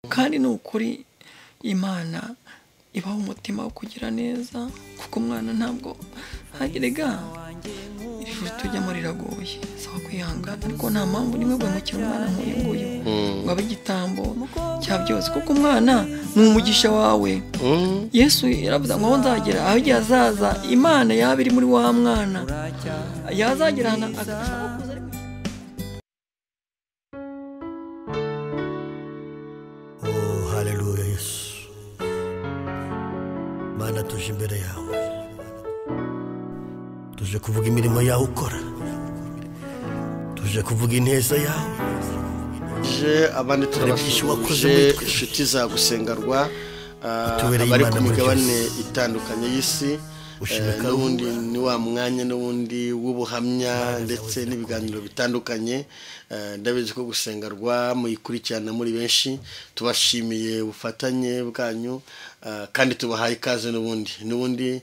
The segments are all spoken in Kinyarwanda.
Kandi ni ukuri Imana ibaha umutima wo kugira neza, kuko umwana ntabwo hagerega ijuru tujyamo riragoye, saba kwihangana, ariko nta mpamvu nimwe guhemukira umwana nk'uyu nguyu ngo abe igitambo cya byose, kuko umwana ni umugisha wawe. Yesu yaravuze ngo aho nzagera, aho igihe azaza, Imana yaba iri muri wa mwana, yazagera ahantu agashobora kuza ari. Oh, haleluya Yesu. Mana, tuje imbere yawe, tuje kuvuga imirimo yawe ukora, tuje kuvuga ineza yawe. Je abandi Hari byinshi wakoze turabasuhuje muri twe. Inshuti za gusengarwa, Utubereye abari Imana ku muri migabane byose. itandukanye y'isi, Ushime eh, n'ubundi ni wa mwanya n'ubundi w'ubuhamya Imbaraga zawe ndetse zirakomeye. n'ibiganiro bitandukanye. Ndabizi ko gusengarwa muyikurikirana muri benshi, tubashimiye ubufatanye bwanyu, kandi tubahaye ikaze n'ubundi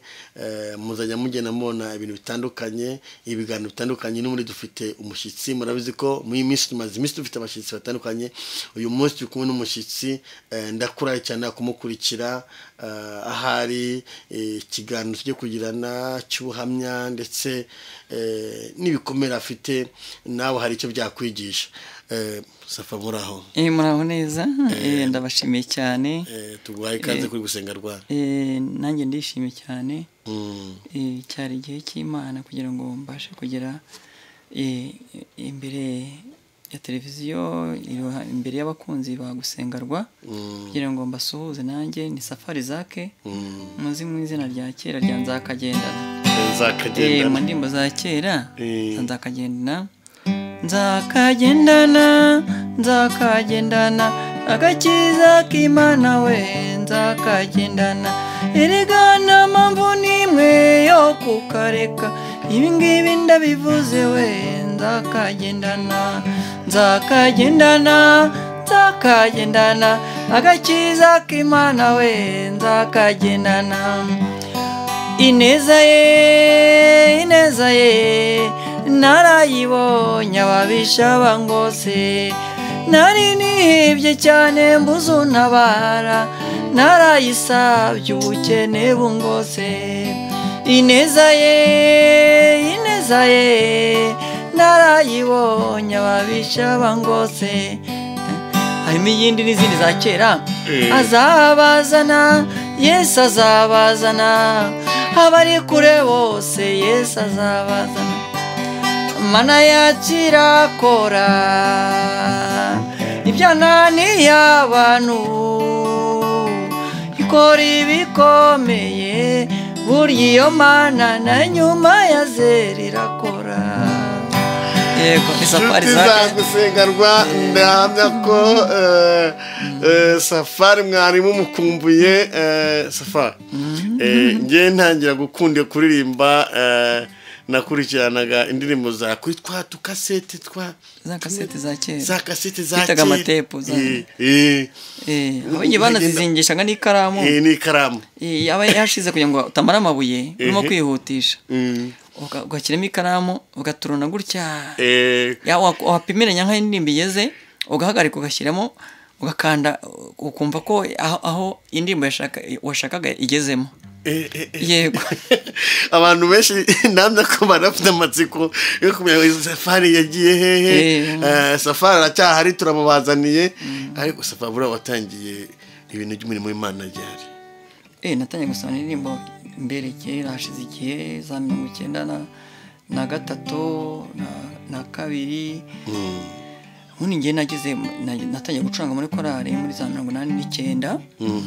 muzajya mugenda mubona ibintu bitandukanye, ibiganiro bitandukanye. N'ubundi dufite umushyitsi, murabizi ko muri iyi minsi tumaze iminsi dufite abashyitsi batandukanye. Uyu munsi turi kumwe n'umushyitsi, ndakuraye cyane kumukurikira, ahari ikiganiro tujye kugirana cy'ubuhamya ndetse n'ibikomere afite, nawe hari icyo byakwigisha. Safa, muraho? Muraho neza, ndabashimiye cyane. Tuguhaye ikaze kuri gusengarwa. Nanjye ndishimye cyane. Cyari igihe cy'Imana kugira ngo mbashe kugera imbere ya televiziyo, imbere y'abakunzi ba gusengarwa, kugira ngo mbasuhuze. Nanjye ni Safari Zake, muzi mu izina rya kera rya Nzakagendana. Mu Nzakagendana. ndirimbo za kera za Nzakagendana, nzakagendana, nzakagendana agakiza k'Imana we, nzakagendana. Erega nta mpamvu n'imwe yo kukareka, ibi ngibi ndabivuze we, nzakagendana, nzakagendana, nzakagendana agakiza k'Imana we, nzakagendana. Ineza ye, ineza ye narayibonye, ababisha bangose. Nari nihebye cyane mbuze untabara, narayisabye ubukene bungose. Ineza ye, ineza ye narayibonye, ababisha bangose. Harimo iyindi n'izindi za kera. Azabazana Yesu, azabazana abari kure bose, Yesu azabazana. Mana yacu irakora ibyananiye abantu, ikora ibikomeye, burya iyo Mana na nyuma ya zeri irakora. Yego, ni Safari Inshuti Zake. za gusengarwa, ndahamya ko Safari mwarimu mukumbuye. Safari, njye ntangira gukunda kuririmba, nakurikiranaga indirimbo za kuri twa tukasete twa Za kasete za kera. Za kasete za Bitaga kera. amatepu abagiye banazizingishaga n'ikaramu. N'ikaramu. Yaba yashize kugira ngo utamara amabuye urimo kwihutisha, ugashyiramo ikaramu ugaturuna gutya, wapimiranya nk'aho indirimbo igeze, ugahagarika, ugashyiramo, ugakanda, ukumva ko aho indirimbo washakaga igezemo. Yego. Abantu benshi ndamya ko banafite amatsiko yo kumenya ngo Safari yagiye hehe. Safari aracyahari, turamubazaniye. Ariko Safari, buriya watangiye ibintu by'umurimo w'Imana ryari? Natangiye gusoma indirimbo mbere kera, hashize igihe, za 93 na 2. Ubundi njye natangiye gucuranga muri korali muri za 89,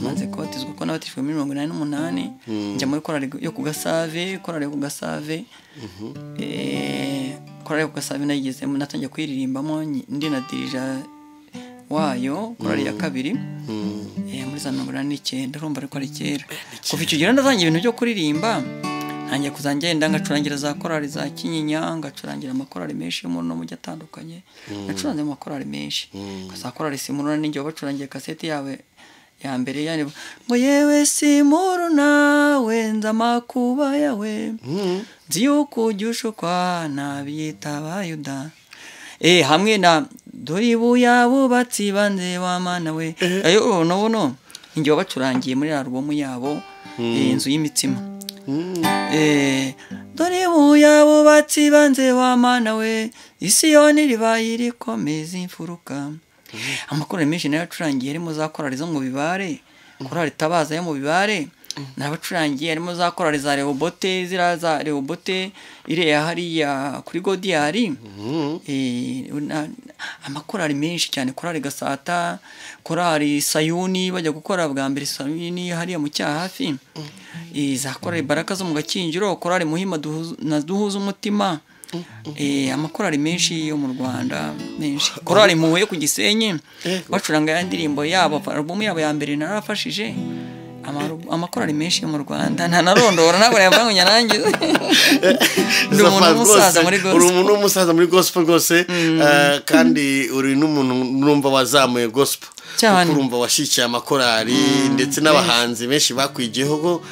maze kubatizwa, kuko nabatijwe muri 88, njya muri korali yo ku Gasave. Korali yo ku Gasave, korali yo ku Gasave nayigezemo, natangiye kuyiririmbamo ndi na dirija wayo, korali ya kabiri, muri za 89. Urumva ariko ari kera. Kuva icyo gihe natangiye ibintu byo kuririmba, ntangiye kuza ngenda ngacurangira za korali za Kinyinya, ngacurangira amakorali menshi yo mu no mujyi atandukanye. Nacuranze mu makorali menshi, za korali Simuruna, ninjye wabacurangiye kaseti yawe ya mbere, yani ngo yewe Simuruna wenza amakuba yawe, nzi yuko ujya ushukwa n'abiyita Abayuda, hamwe na Dore ibuye abubatsi banze wa Mana we. Ayo no ninjye wabacurangiye muri alubumu yabo, inzu y'imitsima. Dore ibuye abubatsi banze wa Mana we, Isiyoni ribaye irikomeza imfuruka. Amakorali menshi nayo acurangiye, harimo za korali zo mu Bibare, korali Tabaza yo mu Bibare n'abacurangiye, harimo za korali za Rehobote, ziriya za Rehobote iriya hariya kuri Godiyari. Amakorali menshi cyane, korali Gasata, korali Sayuni bajya gukora bwa mbere Sayuni hariya mu Cyahafi, za korali Baraka zo mu Gakinjiro, korali Muhima na Duhuza Umutima. Amakorali menshi yo mu Rwanda menshi, korali Mpuhwe ku Gisenyi bacuranga ya ndirimbo yabo, alubumu yabo ya mbere narafashije. Amakorali menshi yo mu Rwanda ntanarondora, ntabwo yavuga ngo nyarangize. Ndi umuntu w'umusaza muri gospel. Uri umuntu w'umusaza muri gospel rwose, kandi uri n'umuntu numva wazamuye gospel, Cyane. kuko urumva washyikiye amakorali ndetse n'abahanzi benshi bakwigiyeho,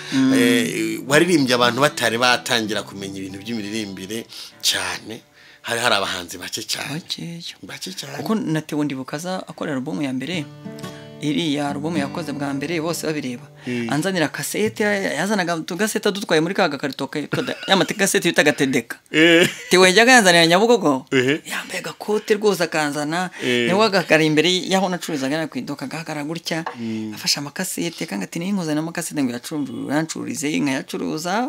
waririmbye abantu batari batangira kumenya ibintu by'imiririmbire cyane, hari abahanzi bake cyane, bakeya bake cyane. Kuko na Theo Ndibukaza akorera alubumu ya mbere, iriya alubumu yakoze bwa mbere bose babireba, anzanira kasete, yazanaga utugasete dutwaye muri ka gakarito y'amatekasete bita gatedeka. Theo yajyaga yanzanira Nyabugogo, yambaye agakote rwose akanzana, niwe agakara imbere y'aho nacururizaga ku iduka, agahagarara gutya afashe amakasete, kandi ati ninkuzanira amakasete ngo yancururize, nkayacuruza.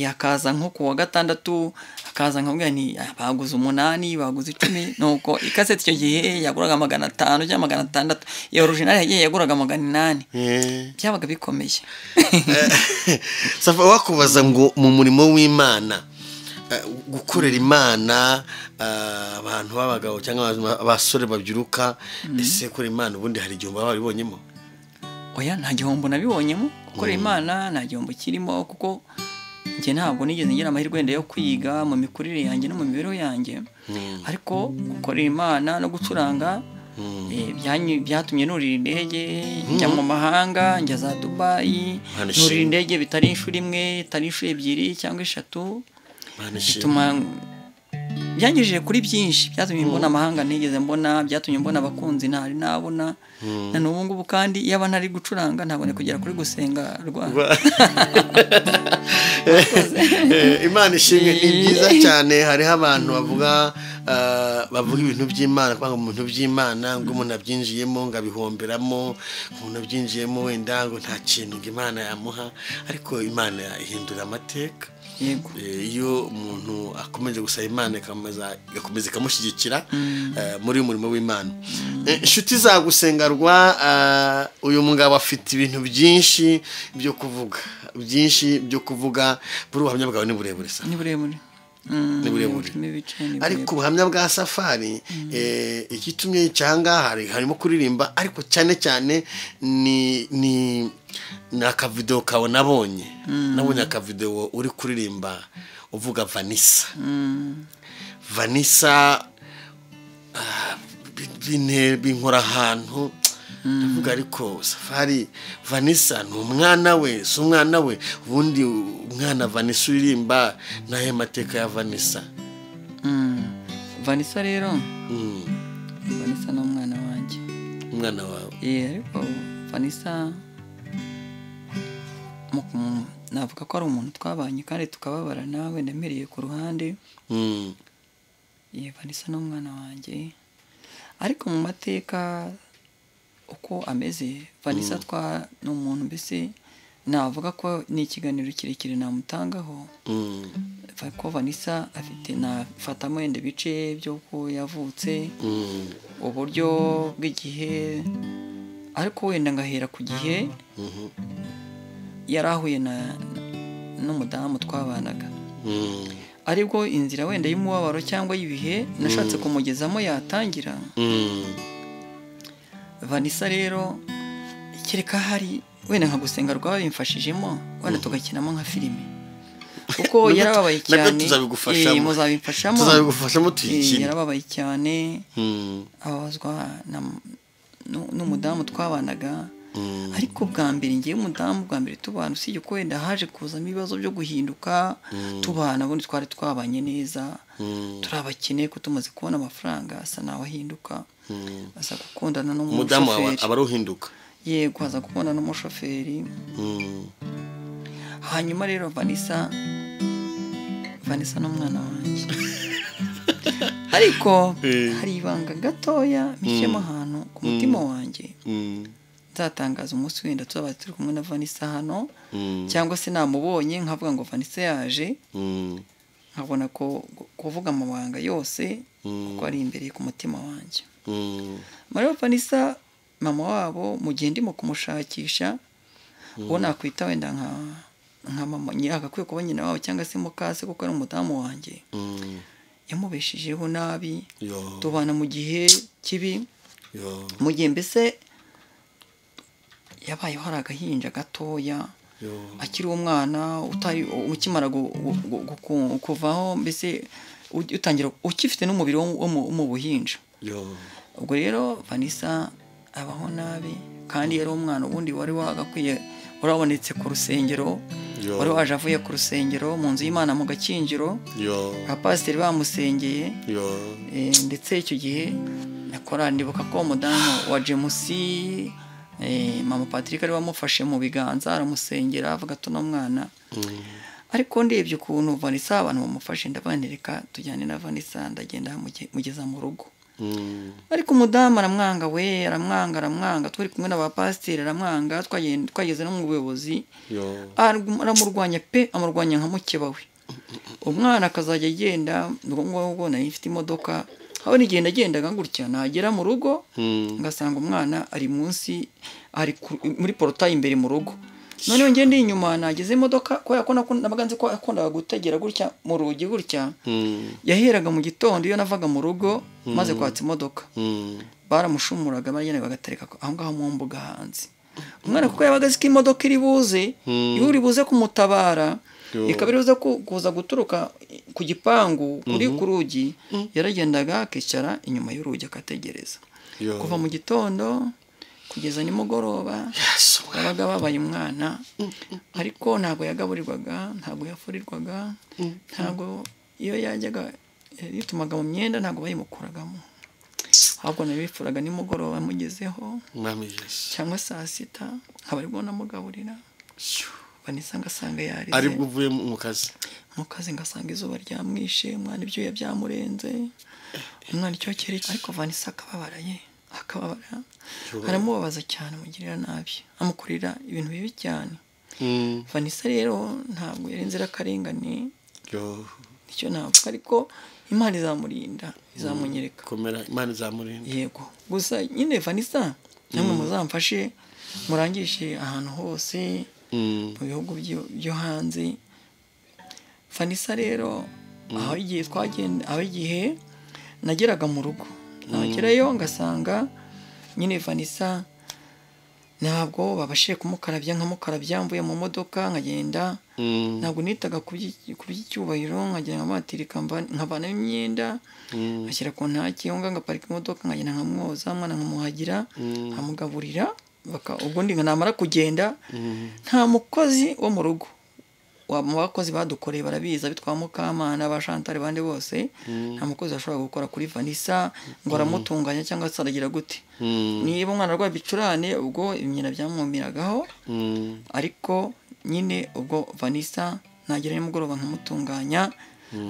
Akaza nko ku wa gatandatu, akaza nkabwira nti baguze 8, baguze 10, nuko ikasete icyo gihe yaguraga 500 cyangwa 600, iyo original yagiye yaguraga 800. Byabaga bikomeye. Safa, wakubaza ngo mu murimo w'Imana, gukorera Imana, abantu b'abagabo cyangwa abasore babyiruka, ese gukorera Imana ubundi hari igihombo baba babibonyemo? Oya, nta gihombo nabibonyemo. Gukorera Imana nta gihombo kirimo, kuko njye ntabwo nigeze ngira amahirwe wenda yo kwiga mu mikurire yanjye no mu mibereho yanjye, ariko gukorera Imana no gucuranga byatumye nurira indege njya mu mahanga, njya za Dubai, nurira indege bitari inshuro imwe, itari inshuro ebyiri cyangwa eshatu, bituma byangejeje kuri byinshi, byatumye mbona amahanga ntigeze mbona, byatumye mbona abakunzi ntari nabona na n'ubu ngubu. Kandi yaba ntari gucuranga ntabwo nari kugera kuri gusenga Rwanda. Imana ishimwe, ni byiza cyane. Hariho abantu bavuga ibintu by'Imana, kwanga mu bintu by'Imana ngo umuntu abyinjiyemo ngo abihomberamo, umuntu abyinjiyemo wenda ngo nta kintu ngo Imana yamuha, ariko Imana ihindura amateka. Iyo umuntu akomeje gusaba Imana igakomeza ikamushyigikira muri uyu murimo w'Imana. Inshuti za Gusenga Rwa, uyu mugabo afite ibintu byinshi byo kuvuga, byinshi byo kuvuga. Buri ubuhamya bwawe ni burebure sa? Ni burebure. Ni burebure. Ariko ubuhamya bwa Safari, igitumye cyangwa harimo kuririmba, ariko cyane cyane ni akavideo kawe nabonye. Nabonye akavideo uri kuririmba uvuga Vanessa. Vanessa binkora ahantu ndavuga, ariko Safari Vanessa ni umwana we, si umwana we? Ubundi umwana Vanessa uririmba nahe mateka ya Vanessa? Vanessa rero, Vanessa ni umwana wanjye. Umwana wawe? Ariko Vanessa navuga ko ari umuntu twabanye kandi tukababarana, wenda mpereye ku ruhande. Vanessa ni umwana wanjye, ariko mu mateka uko ameze Vanessa ni umuntu mbese navuga ko ni ikiganiro kirekire namutangaho. Ko Vanessa afite nafatamo wenda ibice by'uko yavutse, uburyo bw'igihe, ariko wenda ngahera ku gihe yarahuye n'umudamu twabanaga, aribwo inzira wenda y'umubabaro cyangwa y'ibihe nashatse kumugezamo yatangira. Vanessa rero kereka hari wenda nka Gusenga Rwa bimfashijemo, wenda tugakinamo nka filime, kuko yarababaye cyane. Muzabimfashamo, tuzabigufashamo tuyikine. Yarababaye cyane, ababazwa n'umudamu twabanaga. Ariko bwa mbere ngiye umudamu bwa mbere tubana, usibye ko wenda haje kuzamo ibibazo byo guhinduka, tubana ubundi twari twabanye neza, turi abakene ko tumaze kubona amafaranga asa nawe ahinduka, aza gukundana n'umushoferi. Aba ari uhinduka. Yego, aza gukundana n'umushoferi. Hanyuma rero Vanessa n'umwana wanjye. Ariko hari ibanga gatoya mishyemo ahantu ku mutima wanjye. Nzatangaza umunsi wenda tuzaba turi kumwe na Vanessa hano, cyangwa se namubonye nkavuga ngo Vanessa yaje, nkabona ko kuvuga amabanga yose kuko ari imbere ku mutima wanjye. Mario Vanessa mama wabo mu gihe ndimo kumushakisha, uwo nakwita wenda nka mama agakwiye kuba nyina wabo cyangwa se mukase kuko ari umudamu wanjye, yamubeshijeho nabi, tubana mu gihe kibi, mu gihe mbese yabayeho hari agahinja gatoya akiri umwana utari ukimara kuvaho, mbese utangira ukifite n'umubiri wo mu buhinja. Ubwo rero Vanessa abaho nabi, kandi yari umwana ubundi wari wagakwiye urabonetse ku rusengero, wari waje avuye ku rusengero mu nzu y'Imana mu Gakinjiro, abapasiteri bamusengeye. Ndetse icyo gihe nakora ndibuka ko umudamu wa James, mama Patrick ari wamufashe mu biganza aramusengera avuga ati uno mwana. Ariko ndebye ukuntu Vanessa abantu bamufashe, ndabanereka tujyane na Vanessa, ndagenda mugeza mu rugo. Ariko umudamu aramwanga, we aramwanga, twari kumwe n'abapasiteri aramwanga, twageze no mu buyobozi aramurwanya pe, amurwanya nka mukeba we. Umwana akazajya agenda, ubwo nari mfite imodoka, aho nigenda agendaga gutya, nagera mu rugo ngasanga umwana ari munsi, ari muri portail imbere mu rugo. Noneho ngende inyuma nageze imodoka, kubera ko nabaga nzi ko akundaga gutegera gutya mu rugi gutya, yaheraga mu gitondo iyo navaga mu rugo maze kwatsa imodoka, baramushumuraga bagenda bagatereka aho ngaho mu mbuga hanze. Umwana kuko yabaga azi ko imodoka iri buze, iyo uri buze kumutabara ikaba iri buze kuza guturuka ku gipangu kuri ku rugi, yaragendaga akicara inyuma y'urugi akategereza kuva mu gitondo kugeza nimugoroba. Yabaga babaye umwana, ariko ntabwo yagaburirwaga, ntabwo yafurirwaga, ntabwo iyo yajyaga yitumaga mu myenda ntabwo bayimukuragamo, ahubwo nabifuraga nimugoroba mugezeho cyangwa saa sita nkaba aribwo namugaburira. Vanessa ngasanga yarize, aribwo uvuye mu kazi, ngasanga izuba ryamwishe, umwana ibyuya byamurenze, umwana icyokere. Ariko Vanessa akababaraye, akababara, aramubabaza cyane, amugirira nabi, amukorera ibintu bibi cyane. Vanessa rero ntabwo yari inzirakarengane, nicyo navuga, ariko Imana izamurinda, izamunyereka. Komera, Imana izamurinda. Yego, gusa nyine Vanessa namwe muzamfashe murangishe ahantu hose mu bihugu byo hanze. Vanessa rero aho igihe twagenda, aho igihe nageraga mu rugo, nagerayo ngasanga nyine Vanessa ntabwo babashije kumukarabya, nkamukarabya mvuye mu modoka nkagenda, ntabwo nitaga ku by'icyubahiro, nkagenda nkabatirika nkavana imyenda ngashyira ku ntaki, aho ngaho ngaparika imodoka, nkagenda nkamwoza umwana, nkamuhagira, nkamugaburira, ubwo ndi namara kugenda nta mukozi wo mu rugo, mu bakozi badukoreye barabizi, abitwa Mukamana, ba Chantal bande bose, nta mukozi ashobora gukora kuri Vanessa ngo aramutunganya cyangwa se aragira gute. Niba umwana arwaye ibicurane ubwo imyenda byamwumiragaho, ariko nyine ubwo Vanessa nagera nimugoroba nkamutunganya,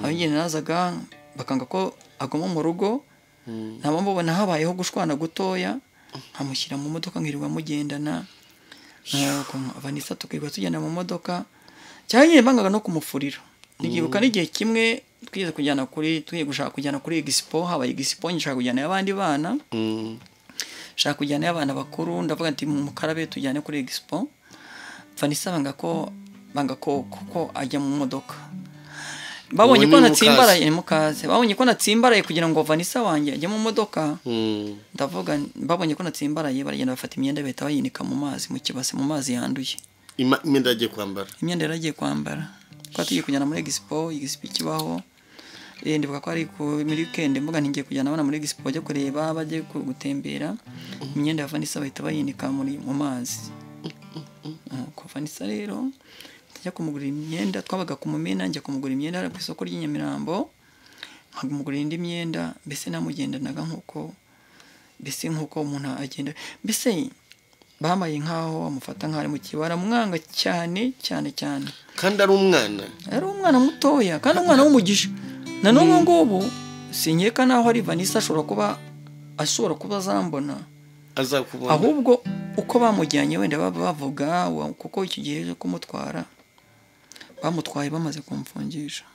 abigenda nazaga bakanga ko aguma mu rugo, nta mbona habayeho gushwana gutoya, nkamushyira mu modoka nkirirwa mugendana, Vanessa tukirirwa tugenda mu modoka. Cyane nyine bangaga no kumufurira. Nigibuka n'igihe kimwe twize kujyana kuri, tugiye gushaka kujyana kuri expo, habaye expo nshaka kujyana y'abandi bana, nshaka kujyana y'abana bakuru, ndavuga nti mukarabe tujyane kuri expo. Vanessa banga ko ajya mu modoka. Babonye ko natsimbaraye mukaze, babonye ko natsimbaraye kugira ngo Vanessa wanjye ajye mu modoka. Ndavuga babonye ko natsimbaraye, baragenda bafata imyenda bahita bayinika mu mazi, mu kibase, mu mazi yanduye. Imyenda yagiye kwambara, imyenda yaragiye kwambara. Twatugiye kujyana muri expo, expo ikibaho, Ndibuka ko ari muri weekend, mvuga nti ngiye kujyana abana muri expo bajye kureba, bajye gutembera, imyenda ya Vanessa bahita bayinika mu mazi. Nuko Vanessa rero njya kumugurira imyenda, twabaga ku Mumena, njya kumugura imyenda ku isoko ry'i Nyamirambo, nkamugurira indi myenda, mbese namugendanaga nk'uko mbese nk'uko umuntu agenda, mbese bamaye nk'aho bamufata nk'aho ari mu kibara, mwanga cyane cyane cyane, kandi ari umwana, ari umwana mutoya, kandi umwana w'umugisha. Na n'ubu ngubu sinkeka naho ari Vanessa ashobora kuba azambona, azakubona, ahubwo uko bamujyanye wenda bavuga, kuko icyo gihe cyo kumutwara bamutwaye bamaze kumfungisha.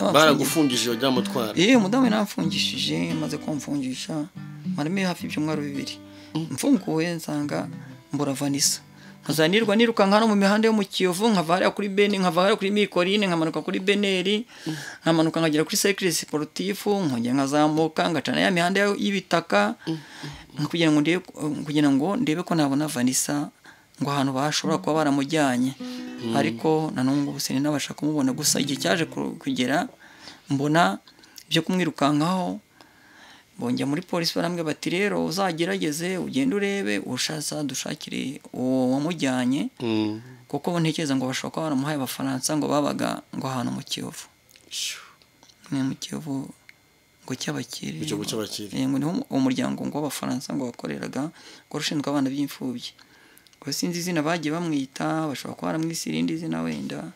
Baragufungishije bajya bamutwara? Umudamu yaramfungishije, amaze kumfungisha marimo hafi ibyumweru 2, mfunguwe nsanga mbura Vanessa, nkazanirwa nirukanka no mu mihanda yo mu Kiyovu, nkava hariya kuri Bene, nkava hariya kuri Mikorine, nkamanuka kuri Beneri, nkamanuka nkagera kuri Cercle Sportif, nkongera nkazamuka ngacana ya mihanda y'ibitaka, kugira ngo ndebe ko nabona Vanessa ngo ahantu bashobora kuba baramujyanye. Ariko na n'ubu ngubu sinabasha kumubona, gusa igihe cyaje kugera mbona ibyo kumwirukankaho, bongera muri polisi barambwira bati rero uzagerageze ugende urebe ushatse dushakire uwo wamujyanye, kuko ntekereza ngo bashobora kuba baramuhaye Abafaransa ngo babaga ngo ahantu mu Kiyovu, ni mu Kiyovu ngo cy'abakire, ngo niho umuryango ngo w'Abafaransa ngo wakoreraga, ngo ushinzwe abana b'imfubyi, ngo sinzi izina bagiye bamwita, bashobora kuba baramwise irindi zina wenda,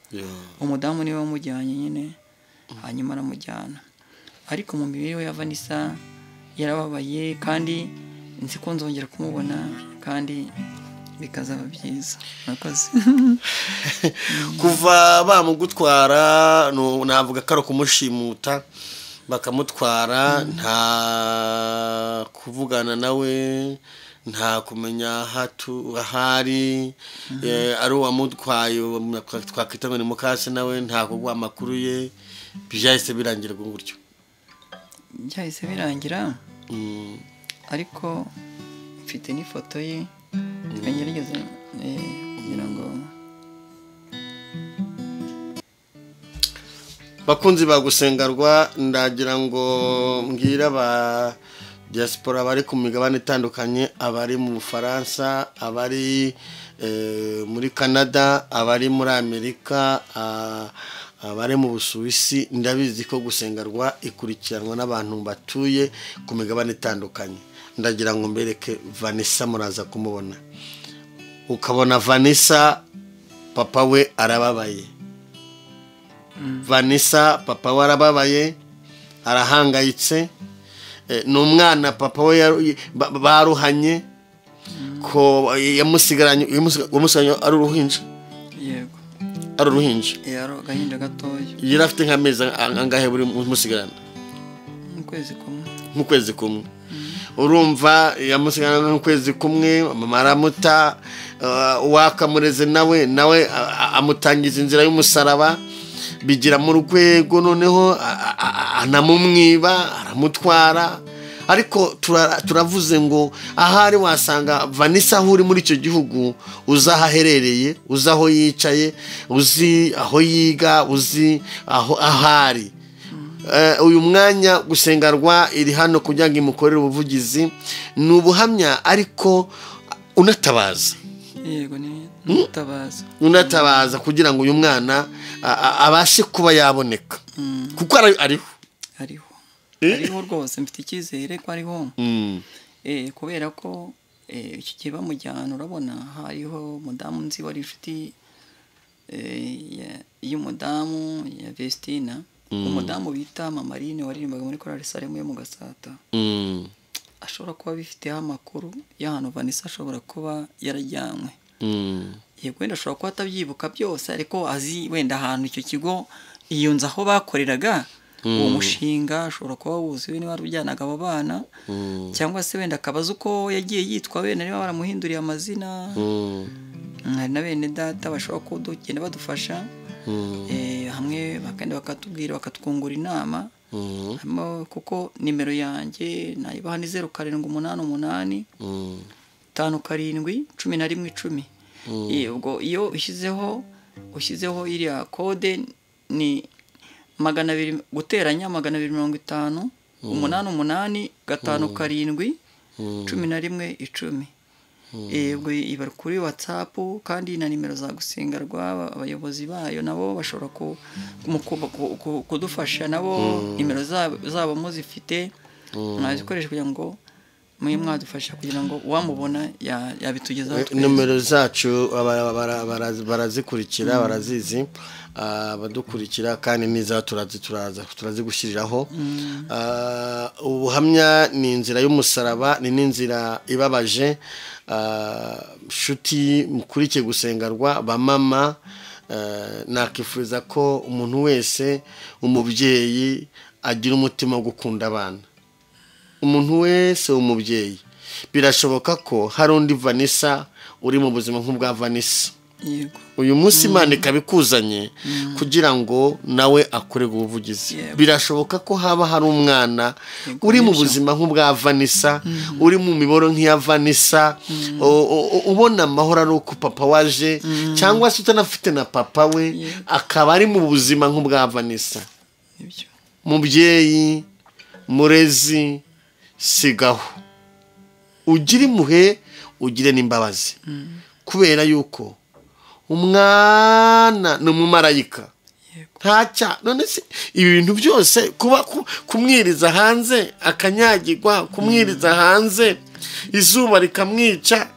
umudamu niwe wamujyanye nyine, hanyuma aramujyana. Ariko mu mibereho ya Vanessa yarababaye, kandi nzi ko nzongera kumubona kandi bikazaba byiza. Murakoze. Kuva bamugutwara navuga ko ari ukumushimuta bakamutwara, nta kuvugana nawe, nta kumenya ahari, ari uwamutwaye twakwita ngo ni mukase nawe nta kuguha amakuru ye, byahise birangira gutyo. Byahise birangira, ariko mfite n'ifoto ye, ngerageze kugira ngo bakunzi ba Gusengerwa, ndagira ngo mbwira aba diaspora bari ku migabane itandukanye, abari mu Bufaransa, abari muri Canada, abari muri Amerika, abari mu Busuwisi, ndabizi ko Gusengerwa ikurikiranwa n'abantu batuye ku migabane itandukanye. Ndagira ngo mbereke Vanessa, muraza kumubona. Ukabona Vanessa papa we arababaye, Vanessa papa we arababaye, arahangayitse, ni umwana papa we baruhanye, ko yamusigaranye ari uruhinja. Yego, ari uruhinja, agahinja gatoya, yari afite nk'amezi angahe buri musigarana? Nk'ukwezi kumwe. Nk'ukwezi kumwe. Urumva yamusigarana nk'ukwezi kumwe, mama aramuta, uwakamureze nawe amutangiza inzira y'umusaraba, bigira mu rwego, noneho anamumwiba aramutwara. Ariko turavuze ngo ahari wasanga Vanessa aho uri muri icyo gihugu, uzi aho aherereye, uzi aho yicaye, uzi aho yiga, uzi aho ahari. Uyu mwanya Gusengerwa iri hano kugira ngo imukorere ubuvugizi, ni ubuhamya ariko unatabaza. Yego, ni unatabaza, unatabaza kugira ngo uyu mwana abashe kuba yaboneka, kuko ariho, ariho rwose, mfite icyizere ko ariho. Kubera ko iki gihe bamujyana, urabona hariho umudamu nzi wari inshuti y'umudamu ya Vestina, umudamu bita Mamarine waririmbaga muri Korali Salemu yo mu Gasata, ashobora kuba bifiteho amakuru y'ahantu Vanessa ashobora kuba yarajyanywe. Yego, wenda ashobora kuba atabyibuka byose, ariko azi wenda ahantu icyo kigo, iyo nzu aho bakoreraga uwo mushinga, ashobora kuba wuzuye niba warujyanaga abo bana, cyangwa se wenda akabaza uko yagiye yitwa, wenda niba baramuhinduriye amazina. Hari na bene data bashobora kugenda badufasha, hamwe bakandi bakatubwira, bakatwungura inama, kuko nimero yanjye nayibaha ni 0 7 8 8 5 7 11 10. Ubwo iyo ushyizeho iriya kode ni 200 guteranya 250 88 57 11 10. Ubwo iba kuri WhatsApp kandi na nimero za Gusengerwa abayobozi bayo nabo bashobora kudufasha nabo nimero zabo muzifite mwazikoresha kugira ngo mwe mwadufasha kugira ngo uwamubona yabitugezaho. Nimero zacu barazikurikira barazizi abadukurikira kandi niza turazigushyiriraho. Ubuhamya ni inzira y'umusaraba, ni n'inzira ibabaje. Shuti mukurikiye Gusengerwa ba mama, nakifuza ko umuntu wese umubyeyi agira umutima wo gukunda abana. Umuntu wese umubyeyi birashoboka ko hari undi Vanessa uri mu buzima nk'ubwa Vanessa. Yego. Uyu munsi Imana ikabikuzanye kugira ngo nawe akorerwe ubuvugizi. Birashoboka ko haba hari umwana uri mu buzima nk'ubwa Vanessa, uri mu miboro nk'iya Vanessa, ubona amahoro ari uko papa waje cyangwa se utanafite na papa we akaba ari mu buzima nk'ubwa Vanessa. Mubyeyi murezi sigaho, ugire impuhwe ugire n'imbabazi, kubera yuko umwana ni umumarayika ntacya. None se ibi bintu byose kuba kumwiriza hanze akanyagirwa, kumwiriza hanze izuba rikamwica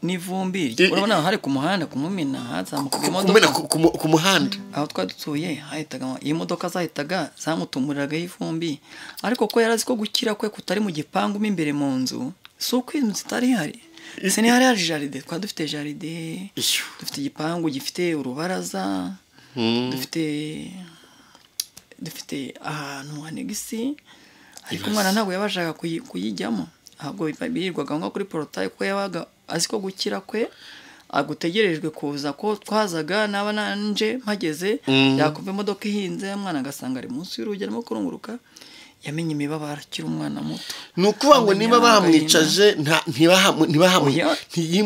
n'ivumbi, urabona hari ku muhanda kumumena hazamuka imodoka ku muhanda aho twadutuye hahitaga imodoka zahitaga zamutumuriraga ivumbi, ariko ko yarazi ko gukira kwe kutari mu gipangu mo imbere mu nzu, si uko inzu itari ihari. Sini hari hari jaride, twari dufite jaride, dufite igipangu gifite urubaraza, dufite ahantu hanegisi, ariko umwana ntabwo yabashaga kuyijyamo, ahubwo birirwaga nko kuri porotaye kuko yabaga azi ko gukira kwe agutegerejwe kuza, ko twazaga naba nanje mpageze yakumva imodoka ihinze umwana agasanga ari munsi y'urugi arimo kurunguruka. Yamenye imibabaro akiri umwana muto. Ni ukuvuga ngo niba bamwicaje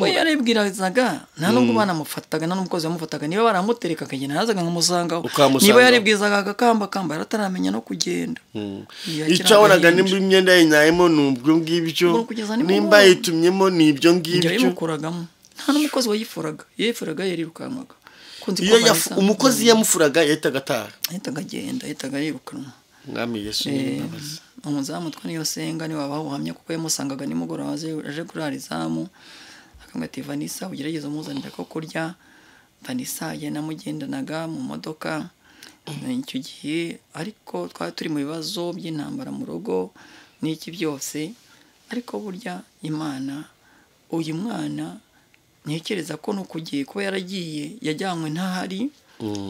yaribwirazaga nta nubwo banamufataga, nta n'umukozi wamufataga, niba baramutereka akagenda nazaga nkamusangaho, niba yaribwizaga agakambakamba yarataramenya no kugenda. Icyo wabonaga nimba imyenda yinyayemo ni ubwo ngibyo, nimba yitumyemo ni ibyo ngibyo, yayimukuragamo. Nta n'umukozi wayifuraga, iyo yifuraga yarirukankaga. Umukozi yamufuraga yahitaga ataha, yahitaga agenda, yahitaga yirukanwa. Mwami Yesu n'imbabazi. Umuzamu twa niyo senga ni wabaho ubuhamya kuko yamusangaga nimugoroba aje kurara izamu, akamubwira ati Vanessa ugerageze umuzanire ko kurya. Vanessa yanamugendanaga mu modoka icyo gihe, ariko twari turi mu bibazo by'intambara mu rugo n'iki byose, ariko burya Imana uyu mwana ntekereza ko no kugiye kuba yaragiye yajyanywe ntahari,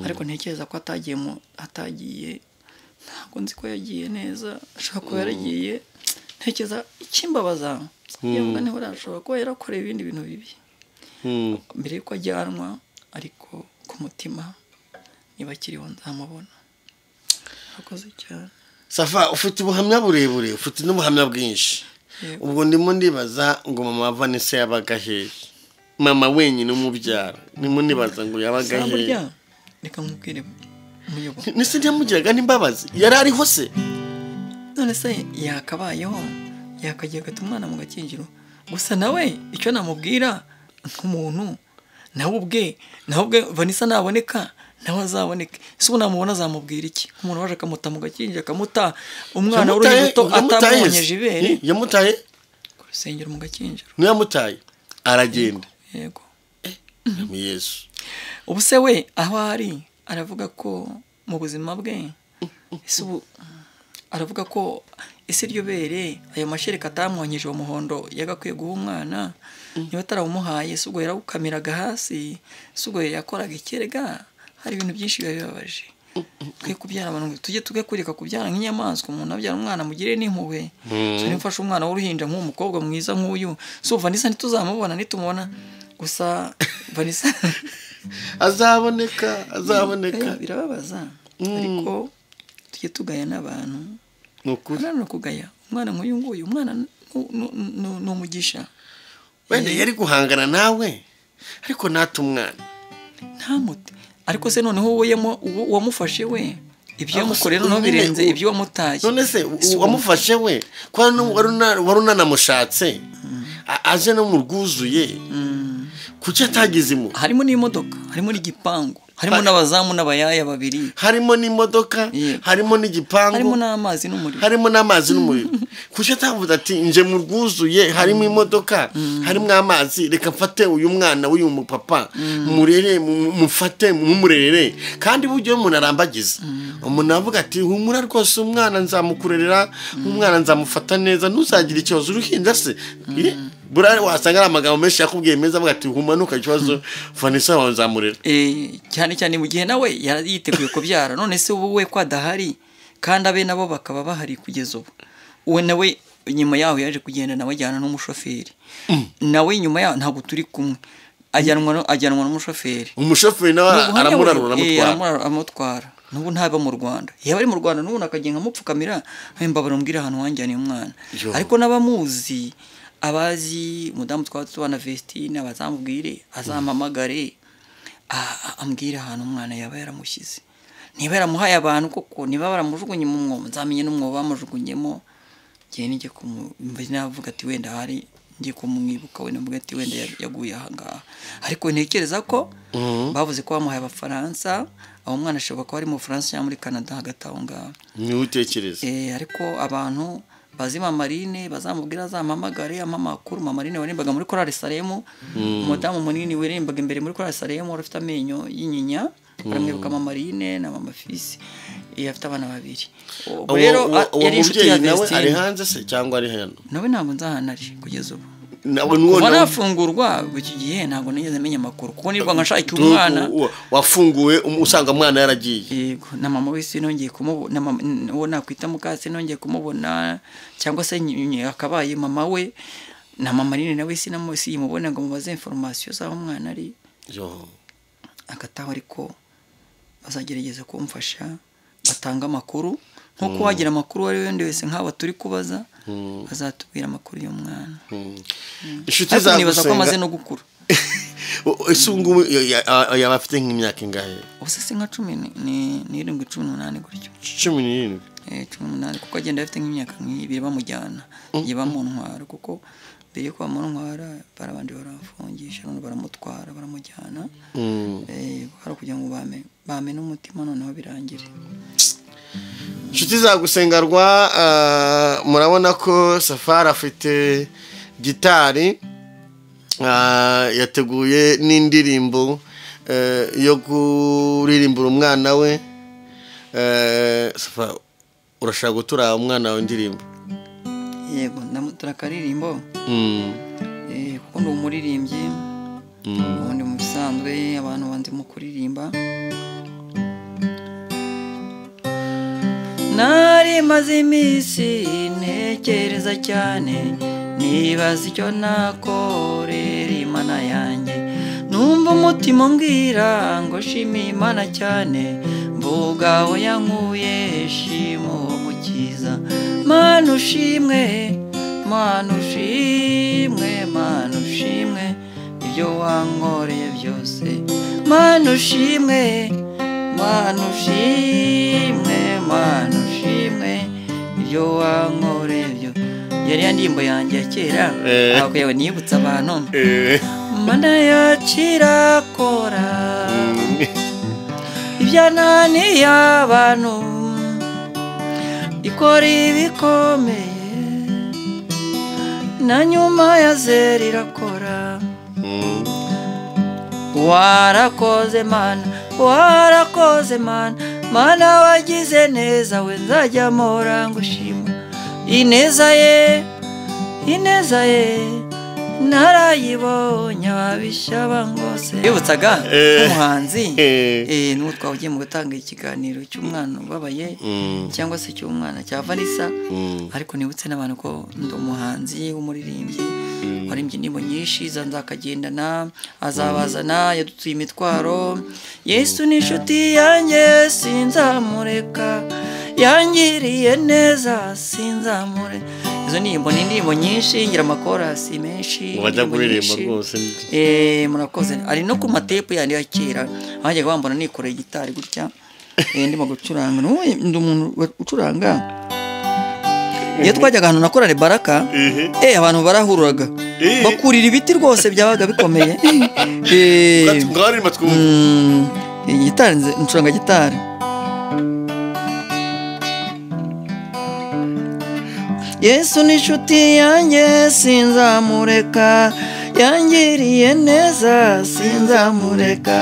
ariko ntekereza ko atagiye ntabwo nzi ko yagiye neza, ashobora kuba yaragiye. Ntekereza ikimbabaza yavuga niho arashobora kuba yarakoreye ibindi bintu bibi mbere yuko ajyanwa, ariko ku mutima niba akiriho nzamubona. Akoze cyane. Safa, ufite ubuhamya burebure, ufite n'ubuhamya bwinshi. Ubwo ndimo ndibaza ngo mama Vanessa yabaga hehe? Mama wenyine umubyara ndimo nibaza ngo yabaga hehe? Reka nkubwire Nese ntiyamugiraga n'imbabazi yari ariho se? None se yakabayeho yakagiye agata umwana mu gakinjiro. Gusa nawe icyo namubwira nk'umuntu, nawe ubwe Vanessa naboneka nawe azaboneke. Ese ubu namubona azamubwira iki? Nk'umuntu waje akamuta mu gakinjiro, akamuta umwana w'uruhinja atamwonyeje ibere. Yamutaye ku rusengero mu gakinjiro. Ntiyamutaye aragenda. Yego. Yesu. Ubu se we aho ari aravuga ko mu buzima bwe, ese ubu aravuga ko ese iryo bere ayo mashereka atamwonyeje uwo muhondo yagakwiye guha umwana, niba atarawumuhaye ese ubwo yarawukamiraga hasi, ese ubwo yakoraga ikirega? Hari ibintu byinshi biba bibabaje. Twe kubyara abantu tujye tugakurika kubyara nk'inyamaswa, umuntu abyara umwana mugire n'impuhwe. So nimfashe umwana w'uruhinja nk'uwo mukobwa mwiza nk'uyu, so Vanessa ntituzamubona nitumubona gusa Vanessa azaboneka, azaboneka. Birababaza ariko tujye tugaya n'abantu. Nukuri no kugaya umwana nk'uyu nguyu, umwana ni umugisha. Wenda yari guhangana nawe ariko nata umwana ntamute. Ariko se noneho uwo wamufashe we Ibyo yamukoreye noneho birenze ibyo wamutaye. None se wamufashe we ko wari unanamushatse aje no mu rwuzuye, kuki atagize impuhwe? Harimo n'imodoka, harimo n'igipangu, harimo n'abazamu n'abayaya babiri, harimo n'imodoka, harimo n'igipangu, harimo n'amazi n'umuriro, harimo n'amazi n'umuriro. Kuki atavuze ati nje mu rwuzuye harimo imodoka, harimo amazi, reka mfate uyu mwana w'uyu mupapa murere, mufate mumurerere. Kandi buryo umuntu arambagiza, umuntu avuga ati humura rwose umwana nzamukurerera, umwana nzamufata neza, ntuzagira ikibazo. Uruhinja se buriya wasanga ari amagambo menshi yakubwiye meza, avuga ati humanuka ikibazo Vanessa wawe nzamurera. Cyane cyane mu gihe nawe yari yiteguye kubyara. None se ubu we ko adahari kandi abe nabo bakaba bahari kugeza ubu, we nawe nyuma yaho yaje kugenda nawe ajyana n'umushoferi, nawe nyuma yaho ntabwo turi kumwe, ajyanwa n'umushoferi. Umushoferi nawe aramurarura aramutwara. N'ubu ntaba mu Rwanda, yaba ari mu Rwanda n'ubu akagenda amupfukamira mbabara umbwira ahantu wanjyaniye umwana. Ariko n'abamuzi, abazi umudamu twaba tubana Vestine, abazamubwire azampamagare ambwira ahantu umwana yaba yaramushyize, niba yaramuhaye abantu koko, niba baramujugunye mu mwobo nzamenye n'umwobo bamujugunyemo. Ngiye nijye navuga ati wenda hari ngiye kumwibuka, wenda mvuga ati wenda yaguye aha ngaha. Ariko ntekereza ko bavuze ko bamuhaye Abafaransa, aho umwana ashobora kuba ari mu Bufaransa cyangwa muri Canada, hagati aho ngaho. Niwe utekereza? Ariko abantu bazi Mama Marine bazamubwira azampamagare ampa amakuru. Mama Marine warimbaga muri Korali Salemu, umudamu munini wirimbaga imbere muri Korali Salemu, wari ufite amenyo y'inyinya, baramwibuka Mama Marine na Mama Fisi, afite abana babiri. Ubwo rero yari inshuti ya Vestine. Ari hanze se cyangwa ari hano? Nawe ntabwo nzi ahantu ari kugeza ubu. Kuva nafungurwa iki gihe ntabwo nigeze menya amakuru, kuko nirwa nkashaka umwana wafunguwe usanga umwana yaragiye. Yego, na mama we sinongeye kumubona, uwo nakwita mukase sinongeye kumubona, cyangwa se akabaye mama we na Mama Marine nawe sinamubona ngo mubaze information z'aho umwana ari. Agataho, ariko bazagerageza kumfasha batanga amakuru, nkuko wagira amakuru ari wende wese nk'aba turi kubaza azatubwira amakuru y'umwana. Inshuti za nibaza ko amaze no gukura. Ese ubu yaba afite nk'imyaka ingahe? Ubu se nka 17 18 gutyo. 17? 18, kuko agenda afite nk'imyaka nk'ibiri bamujyana, ngiye bamuntwara, kuko mbere yo bamuntwara barabanje baramfungisha, none baramutwara baramujyana. Hari kugira ngo bame n'umutima noneho birangire. Inshuti za Gusengerwa, murabona ko Safari afite gitari, yateguye n'indirimbo yo kuririmbura umwana we. Safari, urashaka gutura umwana wawe indirimbo? Yego, ndamutura akaririmbo. Kuko ndi umuririmbyi, ubundi mu bisanzwe abantu banzi mu kuririmba. Nari maze iminsi ntekereza cyane, nibaza icyo nakorera Imana yanjye, numva umutima umbwira ngo shima Imana cyane, mvuga aho yankuye shima uwo mukiza. Mana ushimwe, Mana ushimwe, Mana ushimwe, ibyo wankoreye byose. Mana ushimwe, Mana ushimwe, Mana ushimwe, ibyo wankoreye byose. Yari ya ndirimbo yanjye ya kera, aho yawe nibutsa abantu. Mana yacu irakora ibyananiye abantu, ikora ibikomeye na nyuma ya zeri irakora. Warakoze Mana, warakoze Mana, Mana wagize neza, we nzajya mpora ngushima. Ineza ye, ineza ye narayibonye ababisha bangose. Bibutsaga umuhanzi n'uwo twahugiye mu gutanga ikiganiro cy'umwana ubabaye cyangwa se cy'umwana cya Vanessa, ariko nibutse n'abantu ko ndi umuhanzi w'umuririmbyi waririmbye indirimbo nyinshi za Nzakagendana, azabazana, yadutuye imitwaro, Yesu ni inshuti yanjye sinzamureka, yangiriye neza sinzamure. Izo ndirimbo ni indirimbo nyinshi, ngira amakorasi menshi. Wajya kuririmba rwose. Murakoze. Ari no ku matepu yandi ya kera, bajyaga bambona nikoreye gitari gutya. Ndimo gucuranga, ndi umuntu ucuranga. Iyo twajyaga ahantu na korali Baraka, abantu barahururaga bakurira ibiti rwose, byabaga bikomeye. Gitari, ncuranga gitari. Yesu ni inshuti yanjye sinzamureka, yangiriye neza sinzamureka,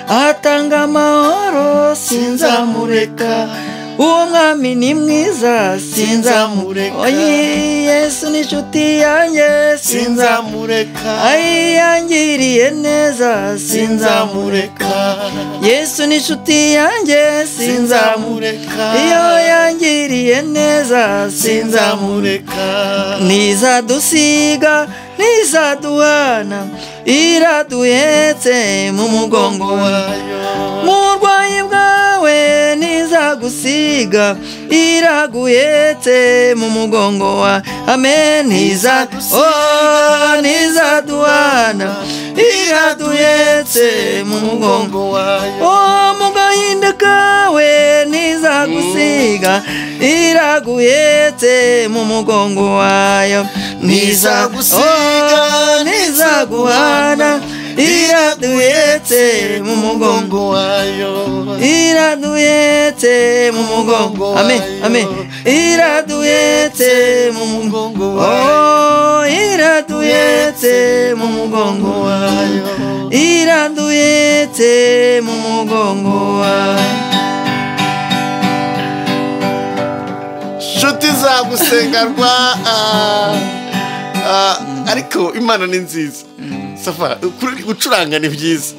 atanga amahoro sinzamureka, uwo mwami ni mwiza sinzamureka. Oyi Yesu ni inshuti yanjye sinzamureka, ayi yangiriye neza sinzamureka, Yesu ni inshuti yanjye sinzamureka, iyo yangiriye neza sinzamureka, ntizadusiga ntizaduhana, iraduhetse mu mugongo wayo, mu burwayi bwawe ntizagusiga, iraguhetse mu mugongo wa amen. Ntizaduhana, iraduhetse mu mugongo wayo, mu gahinda kawe ntizagusiga, iraguhetse mu mugongo wayo, ntizagusiga ntizaguhana, iraduhetse mu mugongo wayo, iraduhetse mu mugongo, amen amen, iraduhetse mu mugongo wayo, iraduhetse mu mugongo wayo, iraduhetse mu mugongo wayo. Nshuti za gusengerwa, ariko Imana ni nziza. Safa, gucuranga ni byiza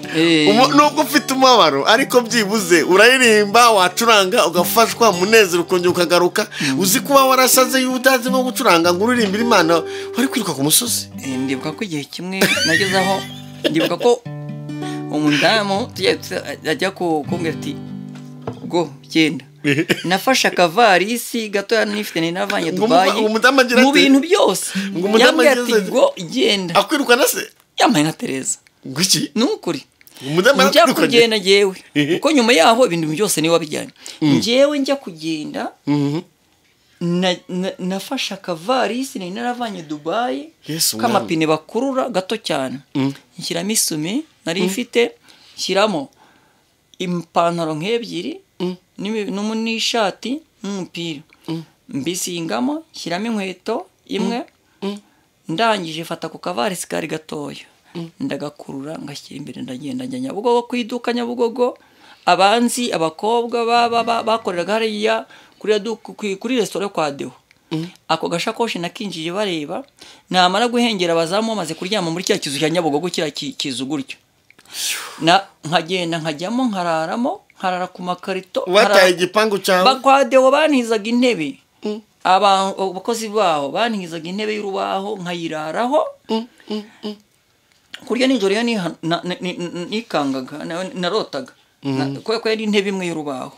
nubwo ufite umubabaro, ariko byibuze uraririmba, wacuranga ugafashwa, umunezero ukongera ukagaruka. Uzi kuba warasaze iyo utazi nko gucuranga ngo uririmbire Imana, wari kwiruka ku musozi. Ndibuka ko igihe kimwe nageze aho, ndibuka ko umudamu ajya kumbwira ati go genda, nafashe akavarisi gatoya nifite navanye Dubai mu bintu byose, yambwiye ati go genda. Akwirukana se? Yambaye nka Tereza. Ngwiki? Ni ukuri. Njya kugenda njyewe, kuko nyuma yaho ibintu byose niwe wabijyanye. Njyewe njya kugenda, nafashe akavarisi nari naravanye Dubai k'amapine bakurura gato cyane, nshyiramo isume nari mfite, nshyiramo ipantaro nk'ebyiri n'ishati n'umupira, mbisingamo, nshyiramo inkweto imwe, ndangije fata ku kavarisi kari gatoya ndagakurura ngashyira imbere, ndagenda njya Nyabugogo ku iduka Nyabugogo. Abanzi abakobwa bakoreraga hariya kuri resitora kwa Deo, ako gashakoshi nakinjiye bareba, namara guhengera abazamu bamaze kuryama muri cya kizu cya Nyabugogo, kiriya kizu gutyo, nkagenda nkajyamo nkararamo, nkarara ku makarito. Wataye igipangu cyawe? Kwa Deo bantizaga intebe, abakozi baho bantizaga intebe y'urubaho nkayiraraho. Kurya nijoro iyo nikangaga narotaga, kubera ko yari intebe imwe y'urubaho,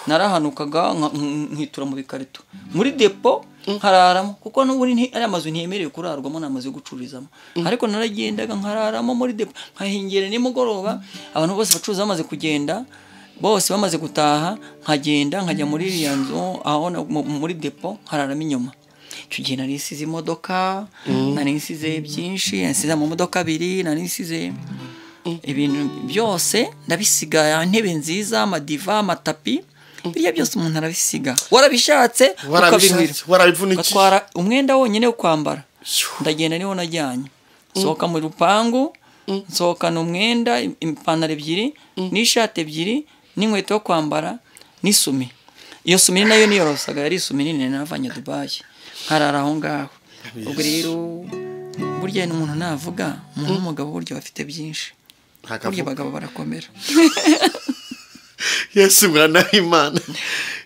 narahanukaga nkitura mu bikarito muri depo nkararamo, kuko n'ubundi ari amazu ntiyemerewe kurarwamo, ni amazu yo gucururizamo, ariko naragendaga nkararamo muri depo, nkahingera nimugoroba abantu bose bacuruza bamaze kugenda, bose bamaze gutaha, nkagenda nkajya muri iriya nzu aho muri depo nkararamo inyuma. Icyo gihe nari nsize imodoka, nari nsize byinshi, nsize amamodoka abiri, nari nsize ibintu byose ndabisiga, intebe nziza, amadiva, amatapi, biriya byose umuntu arabisiga, warabishatse ukabinwira, ugatwara umwenda wonyine wo kwambara. Ndagenda niwo najyanye, nsohoka mu rupangu, nsohokana umwenda, ipantaro ebyiri n'ishati ebyiri n'inkweto yo kwambara n'isume. Iyo sume nayo niyorosaga, yari isume nini navanye Dubai, nkarara aho ngaho. Ubwo rero burya umuntu navuga, umuntu w'umugabo burya bafite byinshi, burya abagabo barakomera. Yesu mwana w'Imana,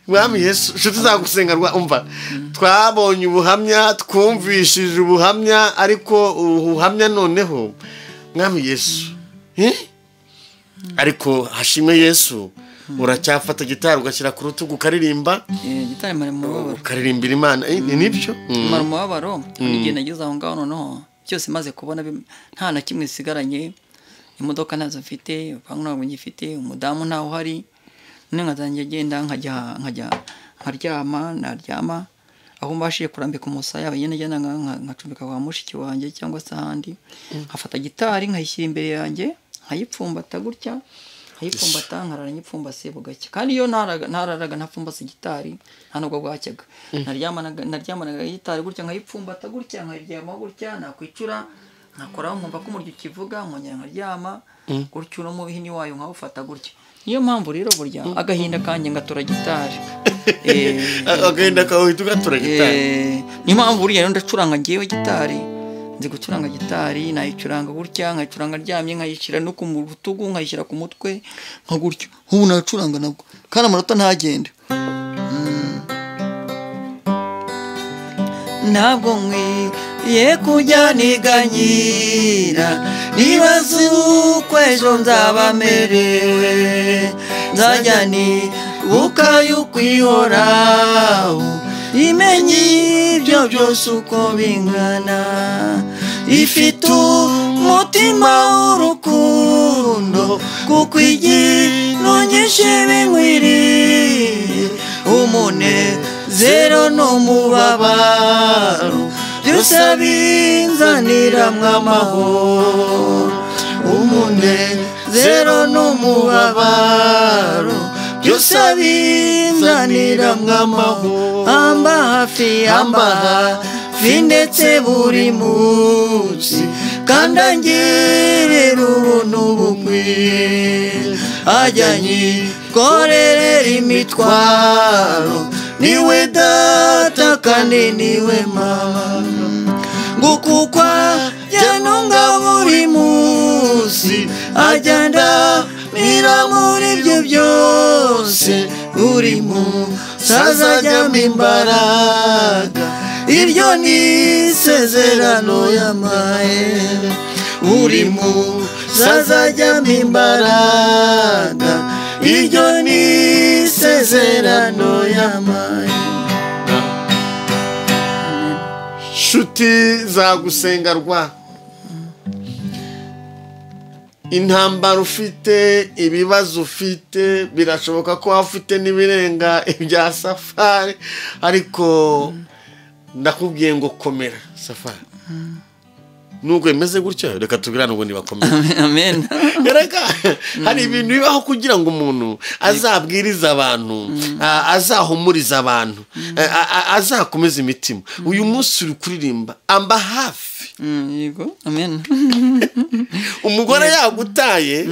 Mwami Yesu, nshuti zagusengerwa, umva twabonye ubuhamya, twumvishije ubuhamya, ariko ubuhamya noneho Mwami Yesu, ariko hashimwe Yesu, uracyafata gitari ugashyira ku rutugu ukaririmba. Gitari mara umubabaro, ukaririmbira Imana, ni nibyo mara umubabaro. N'igihe nageze aho ngaho noneho byose maze kubona nta na kimwe sigaranye, imodoka ntazo mfite, urupangu ntabwo ngifite, umudamu ntawe uhari, None nkazajya ngenda nkajya nkaryama, naryama aho mbashije kurambika umusaya, nyine ngenda nkacumbika kwa mushiki wanjye cyangwa se ahandi, nkafata gitari nkayishyira imbere yanjye, nkayipfumbata gutya, nkayipfumbata nkarara nyipfumbase bugacya. Kandi iyo ntararaga ntapfumbase gitari nta nubwo bwacyaga. Naryamanaga gitari gutya, nkayipfumbata gutya, nkaryama gutya, nakwicura nkakoraho nkumva ko umuryo ukivuga, nkongera nkaryama gutyo, no mu bihini wayo nkawufata gutya. Niyo mpamvu rero burya agahinda kanjye ngatura gitari. Agahinda kawe ugatura gitari. Niyo mpamvu burya rero ndacuranga ngewe gitari, nzi gucuranga gitari, nayicuranga gutya, nkayicuranga ndyamye, nkayishyira no ku rutugu, nkayishyira ku mutwe nka gutyo. Ubu nacuranga nabwo kandi amanota ntagende. Ntabwo nkwiye kujya niganyira, nibaza uko ejo nzaba merewe, nzajya nibuka yuko ihoraho, imenye ibyo byose uko bingana, ifite umutima w'urukundo, kuko igintu nyinshi binkwiriye, umunezero n'umubabaro byose binzanira amahoro, umunezero n'umubabaro byose binzanira amahoro. Amba hafi, amba hafi ndetse buri munsi, kandi angirira ubuntu bukwiye, ajya anyikorerera imitwaro, niwe data kandi niwe mama, ngukukwa jyanunga buri munsi, ajya ndamira muri ibyo byose, buri munsi azajyamo imbaraga, iryo ni isezerano yampaye, buri munsi azajyamo imbaraga, iryo ni isezerano yampaye. Nshuti za gusengerwa, intambara ufite, ibibazo ufite, birashoboka ko ufite n'ibirenga ibya Safari, ariko ndakubwiye ngo komera Safari. Nubwo bimeze gutyo, reka tubirane ubundi bakomere. Amen. Reka hari ibintu bibaho kugira ngo umuntu azabwirize abantu, azahumuriza abantu, azakomeza imitima. Uyu munsi uri kuririmba amba hafi. Yego, amen. Umugore yagutaye,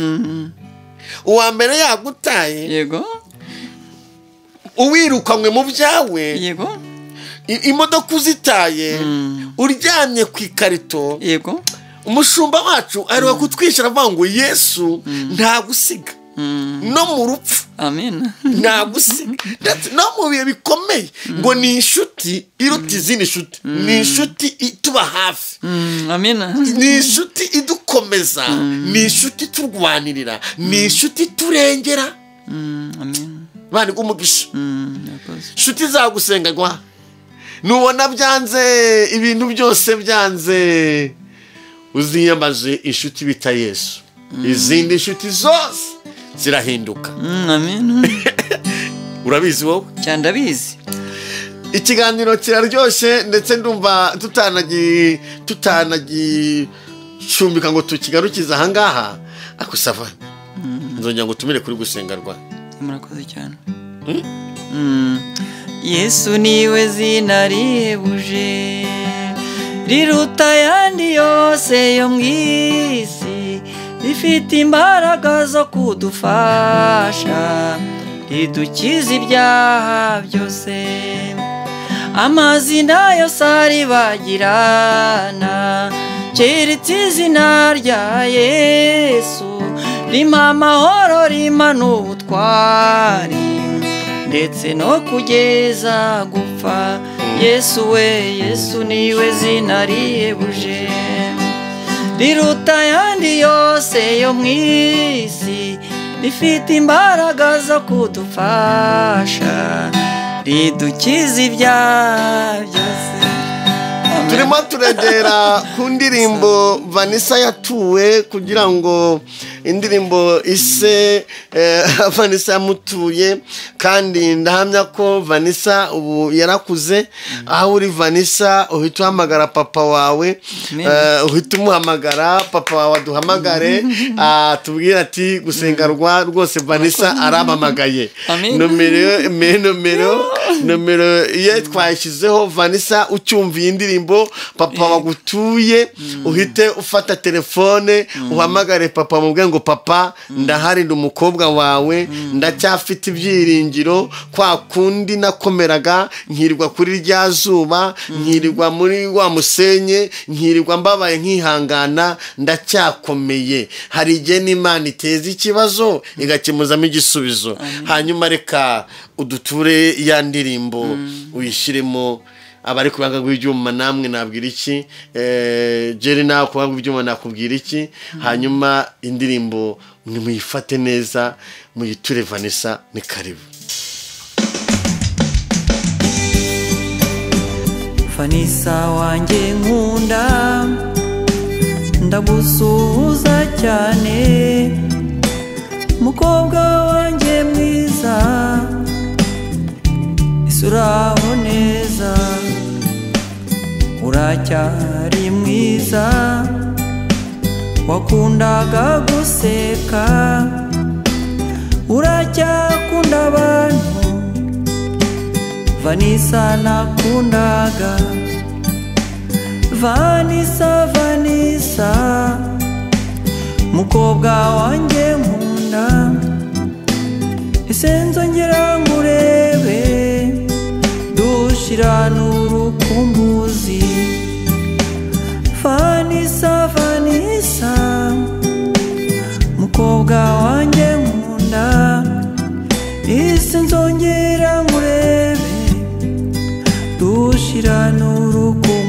uwa mbere yagutaye, yego, uwirukanwe mu byawe, yego, imodoka uzitaye, uryamye ku ikarito, yego, umushumba wacu aheruka kutwishyura avuga ngo Yesu ntagusiga no mu rupfu. Amen. Ntagusiga no mu bihe bikomeye, ngo ni inshuti iruta izindi nshuti, ni inshuti ituba hafi, amen, ni inshuti idukomeza, ni inshuti iturwanirira, ni inshuti iturengera. Amen. Bana umugisha. Inshuti zagusengerwa, nubona byanze, ibintu byose byanze, uziyamaze inshuti bita Yesu. Izindi nshuti zose zirahinduka. Amen. Urabizi wowe? Cyane ndabizi. Ikiganiro kiraryoshye, ndetse ndumva tutanagicumbika ngo tukigarukize aha ngaha. Ariko Safari, nzongera ngo tumire kuri gusengerwa. Murakoze cyane. Yesu niwe zina rihebuje, riruta ayandi yose yo mu isi, rifite imbaraga zo kudufasha, ridukiza ibyaha byose. Amazina yose aribagirana, keretse izina rya Yesu, rimpa amahoro, rimpa n'ubutwari, ndetse no kugeza gupfa. Yesu we, Yesu niwe zina rihebuje, riruta ayandi yose yo mu isi, rifite imbaraga zo kudufasha, ridukiza ibyaha byose. Turimo turagera ku ndirimbo Vanessa yatuwe, kugira ngo indirimbo ise Vanessa yamutuye, kandi ndahamya ko Vanessa ubu yarakuze. Aho uri Vanessa uhita uhamagara papa wawe, uhita umuhamagara papa wawe aduhamagare, atubwire ati gusenga rwose Vanessa arabamagaye. Nomero ye twashyizeho. Vanessa ucyumviye indirimbo papa wagutuye, uhite ufata telefone uhamagare papa, mubwe ngo papa ndahari, ndi umukobwa wawe, ndacyafite ibyiringiro, kwa kundi nakomeraga nkirirwa kuri rya zuba, nkirirwa muri wa musenye, nkirirwa mbabaye nkihangana, ndacyakomeye. Hari igihe n'Imana iteza ikibazo igakemuzamo igisubizo. Hanyuma reka uduture ya ndirimbo uyishyiremo. Abari ku banga rw'ibyuma namwe nabwira iki, Jerry nawe ku banga rw'ibyuma nakubwira iki. Hanyuma indirimbo nimuyifate neza, muyiture Vanessa, ni karibu. Vanessa wanjye nkunda, ndagusuhuza cyane, mukobwa wanjye mwiza, isuraho neza, uracyari mwiza, wakundaga guseka, uracyakunda abantu, Vanessa nakundaga. Vanessa, Vanessa, mukobwa wanjye nkunda, ese nzongera ngurebe, dushirana urukumbuzi. Vanessa, Vanessa, mukobwa wanjye nkunda, ese nzongera ngurebe, dushirana urukumbuzi.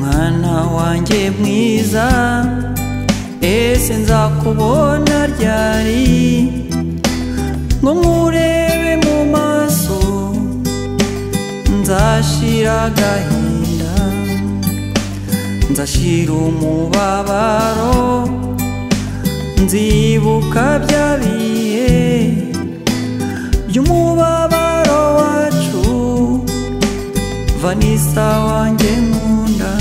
Mwana wanjye mwiza, ese nzakubona ryari, ngo nkurebe mu maso, nzashira agahinda, nzashira umubabaro, nzibuka bya bihe by'umubabaro wacu. Vanessa wanjye nkunda,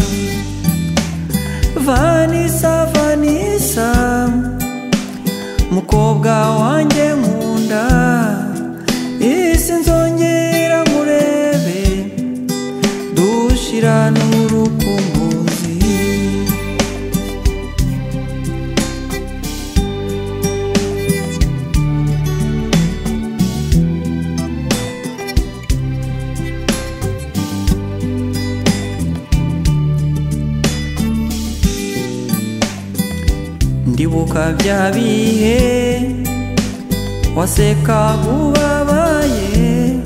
Vanessa, Vanessa, mukobwa wanjye nkunda, ese nzongera nkurebe, dushirana urukumbuzi. Ndibuka bya bihe wasekaga ubabaye,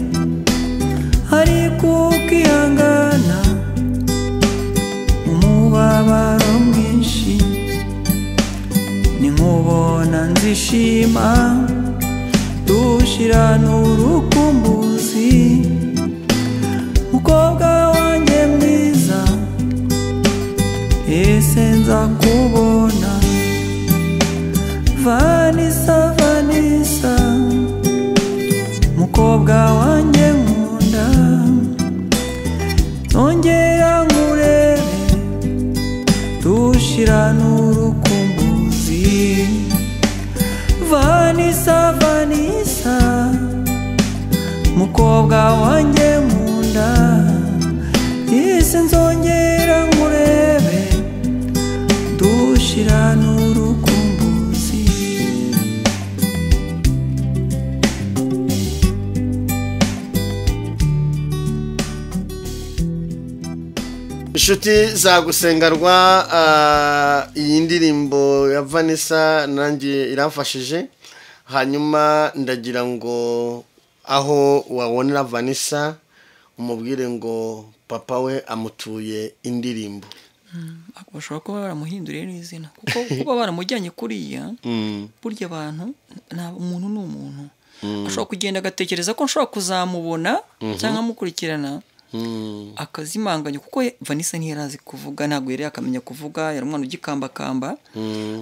ariko ukihangana mu mubabaro mwinshi, ninkubona nzishima, dushirana urukumbuzi. Mukobwa wanjye mwiza, ese nzakubona. Vanessa, Vanessa, mukobwa wanjye nkunda, nzongera nkurebe, dushirana urukumbuzi. Vanessa, Vanessa, mukobwa wanjye nkunda, ese nzongera nkurebe, dushirana urukumbuzi. Inshuti za gusengarwa, iyi ndirimbo ya Vanessa nanjye iramfashije. Hanyuma ndagira ngo aho wabonera Vanessa Umubwire ngo papa we amutuye indirimbo. Bashobora kuba baramuhinduriye n'izina, kuko kuba baramujyanye kuriya, burya abantu, umuntu ni umuntu, ashobora kugenda agatekereza ko nshobora kuzamubona cyangwa amukurikirana, akazimanganya, kuko Vanessa ntiyarazi kuvuga, ntabwo yari akamenya kuvuga, yari umwana ugikambakamba.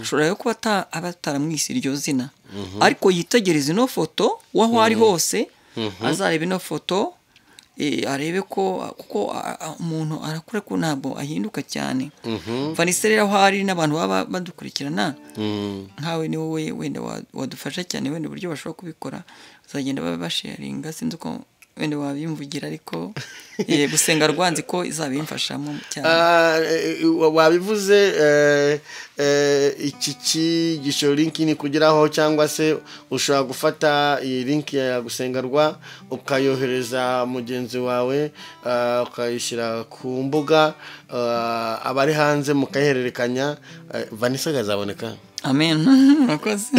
Ashobora rero kuba ataramwise iryo zina, ariko yitegereza ino foto waho ari hose, azareba ino foto, arebe ko, kuko umuntu arakura ko ntabwo ahinduka cyane. Vanessa rero aho ari n'abantu baba badukurikirana, nkawe ni wowe wenda wadufasha cyane, wenda uburyo bashobora kubikora bazagenda babasharinga, sinzi uko wenda wabimvugira, ariko gusenga rwanzi ko izabimfashamo cyane. Wabivuze, iki cyigisho link ni kugeraho, cyangwa se ushobora gufata iyi link ya gusengarwa ukayohereza mugenzi wawe, ukayishyira ku mbuga, abari hanze mukayihererekanya. Vanessa azaboneka. Amen. Murakoze.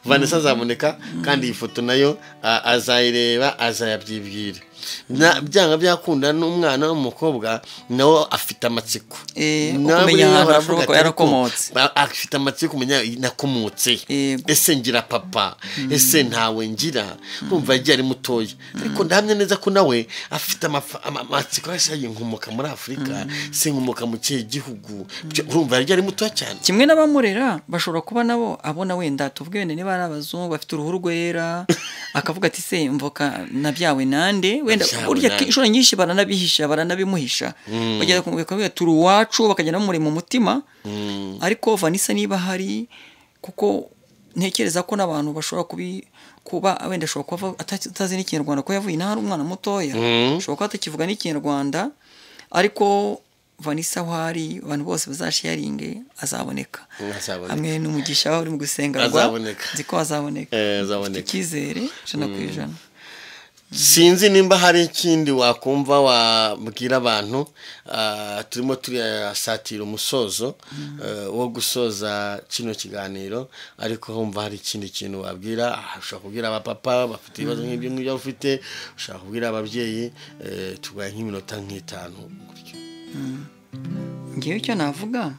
Vanessa azaboneka, kandi iyi foto nayo azayireba, azayabyibwira. Byanga byakunda n'umwana w'umukobwa nawe afite amatsiko, kumenya ahantu ashobora kuba yarakomotse, afite amatsiko kumenya nakomotse, ese ngira papa, ese ntawe ngira. Kumva yagiye ari mutoya, ariko ndahamya neza ko nawe afite amatsiko, ese nkomoka muri Afurika, se nkomoka mu kihe gihugu? Urumva yagiye ari mutoya cyane. Kimwe n'abamurera bashobora kuba nabo abona wenda tuvuge wenda niba ari abazungu bafite uruhu rwera, akavuga ati se mvoka nabyawe nande? Wenda burya inshuro nyinshi baranabihisha, baranabimuhisha, bagera kumubika turi uwacu, bakagenda bamuri mu mutima. Ariko Vanessa niba hari, kuko ntekereza ko n'abantu bashobora kuba wenda ashobora kuba atazi n'ikinyarwanda, ko yavuye inaha ari umwana mutoya, ashobora kuba atakivuga n'ikinyarwanda, ariko Vanessa aho ari abantu bose bazasharinge azaboneka, hamwe n'umugisha uri mu gusenga rwa, nzi ko azaboneka, icyizere 100%. Sinzi nimba hari ikindi wakumva wabwira abantu. Turimo turasatira umusozo wo gusoza kino kiganiro, ariko humva hari ikindi kintu wabwira. Ushobora kubwira abapapa bafite ibibazo nk'ibyo ngibyo ufite, ushobora kubwira ababyeyi, tugaye nk'iminota nk'itanu gutyo. Ngewe icyo navuga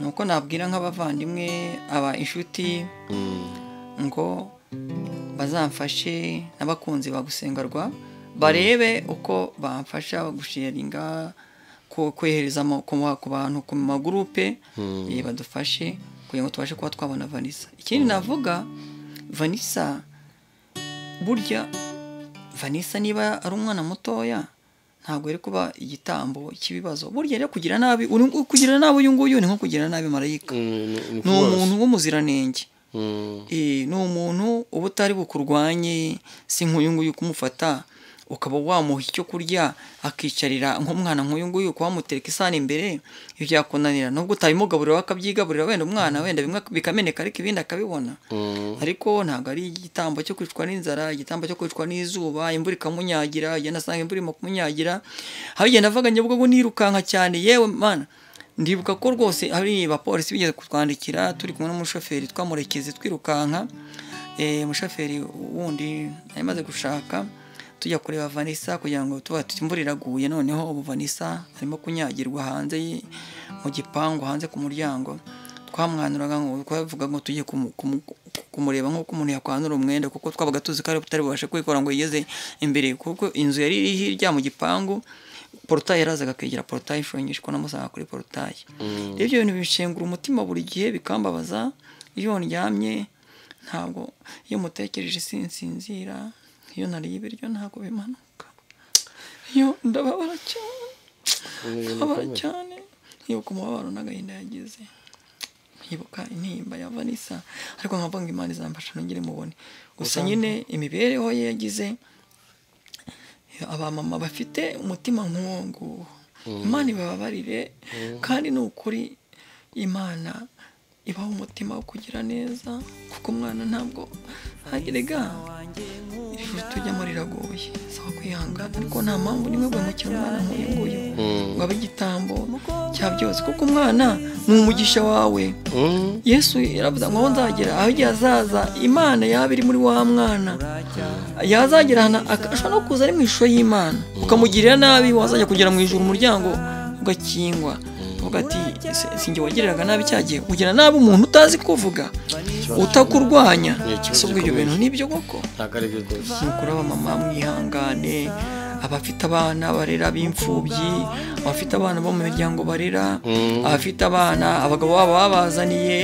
ni uko nabwira nk'abavandimwe, aba inshuti, ngo bazamfashe, n'abakunzi bagusengarwa barebe uko bamfasha gusharinga, kohereza ku bantu ku magurupe, badufashe kugira ngo tubashe kuba twabona Vanessa. Ikindi navuga, Vanessa burya, Vanessa niba ari umwana mutoya ntabwo yari kuba igitambo cy'ibibazo. Burya rero kugira nabi, kugira nabi uyu nguyu ni nko kugira nabi marayika. Ni umuntu w'umuziranenge. Ni umuntu uba utari bukurwanye, si nk'uyu nguyu kumufata ukaba wamuha icyo kurya akicarira nk'umwana nk'uyu nguyu, ukaba wamutereka isahani imbere, ibyo byakunanira, nubwo utabimugaburira akabyigaburira, wenda umwana wenda bimwe bikameneka ariko ibindi akabibona. Ariko ntabwo ari igitambo cyo kwicwa n'inzara, igitambo cyo kwicwa n'izuba, imvura ikamunyagira, igenda asanga imvura irimo kumunyagira. Hari igihe navuga Nyabugogo nirukanka cyane, yewe mana, ndibuka ko rwose hari abapolisi bigeze kutwandikira turi kumwe n'umushoferi twamurekeze twirukanka, umushoferi wundi nari maze gushaka, tujya kureba Vanessa kugira ngo tuba imvura iraguye, noneho ubu Vanessa arimo kunyagirwa hanze mu gipangu, hanze ku muryango. Twamwanuraga ngo twavuga ngo tujye kumureba nk'uko umuntu yakwanura umwenda, kuko twabaga tuzi ko ari bubashe kwikora ngo yigeze imbere, kuko inzu yari iri hirya mu gipangu, porotayi yarazaga akegera porotayi inshuro nyinshi, ko namusanga kuri porotayi. Rero ibyo bintu bishengura umutima buri gihe, bikambabaza. Iyo ndyamye ntabwo, iyo mutekereje sinsinzira, iyo nariye ibiryo ntabwo bimanuka, iyo ndababara cyane, ndababara cyane, nkibuka umubabaro n'agahinda yagize, nkibuka intimba ya Vanessa, ariko nkavuga ngo Imana izamfasha nongere mubone. Gusa nyine imibereho ye yagize, abamama bafite umutima nk'uwo nguwo, Imana ibababarire, kandi ni ukuri Imana ibaha umutima wo kugira neza, kuko umwana ntabwo hagerega. tujyamo riragoye, saba kwihangana, ariko nta mpamvu nimwe guhemukira umwana nk'uyu nguyu ngo abe igitambo cya byose, kuko umwana ni umugisha wawe. Yesu yaravuze ngo aho nzagera, aho igihe azaza Imana yaba iri muri wa mwana, yazagera ashobora no kuza ari mu ishusho y'Imana, ukamugirira nabi, wazajya kugera mu ijuru umuryango ugakingwa, uvuga ati sinjye wagiriraga nabi cya gihe, ugira nabi umuntu utazi kuvuga, utakurwanya. Si ubwo ibyo bintu nibyo koko? Ni ukuri abamama mwihangane, abafite abana barera b'imfubyi, abafite abana bo mu miryango barera, abafite abana abagabo babo babazaniye,